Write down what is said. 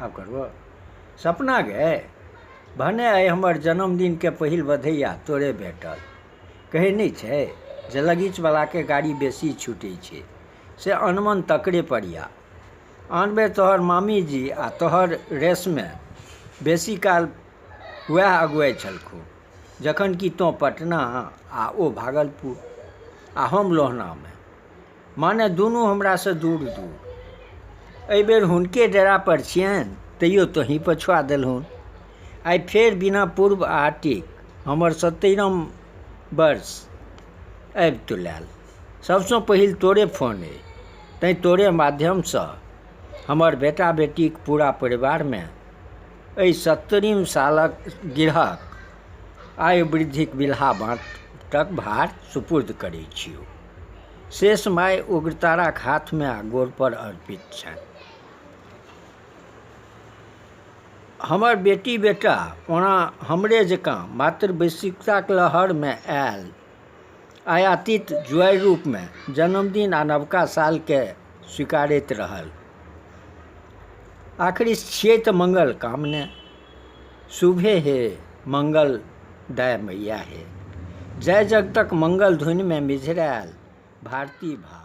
आब करबो सपना गे, भने आइ हमर जन्मदिनके पहिल बधैया तोरे भेटल। कहै नहि छै जे लगीचवलाके गाड़ी बेसी छूटै छै, से अनमन तकरे परिया। आन बेर तोहर मामीजी आ तोहर रेसमे बेसी काल वएह अगुआइ छलखुन, जखन कि तोँ पटना आ ओ भागलपुर आ हम लोहनामे, माने दुनू हमरासँ दूर दूर। एहि बेर हुनके डेरापर छियनि, तैयो तोहीँ पछुआ देलहुन। आइ फेर बिना पूर्व आटिक हमर 70म वर्ष आबि तुलायल। सभसँ पहिल तोरे फोन अइ, तैँ तोरे माध्यमसँ हमर बेटा बेटीक पूरा परिवारमे एहि 70म सालक गिरहक आयु वृद्धिक बिलहा बाँटक भार सुपुर्द करै छियौ। शेष माय उग्रताराक हाथमे आ गोड़पर अर्पित छनि। हमर बेटी बेटा ओना हमरे जकाँ मातृ वैश्विकताक लहरमे आयल आयातित जुआरि रूपमे जन्मदिन आ नवका सालके स्वीकारैत रहल। आखिर छियै तऽ मंगल कामने। शुभे हे मंगल दाय मैया हे। जय जगतक मंगल धुनिमे मिझरायल भारती भाव।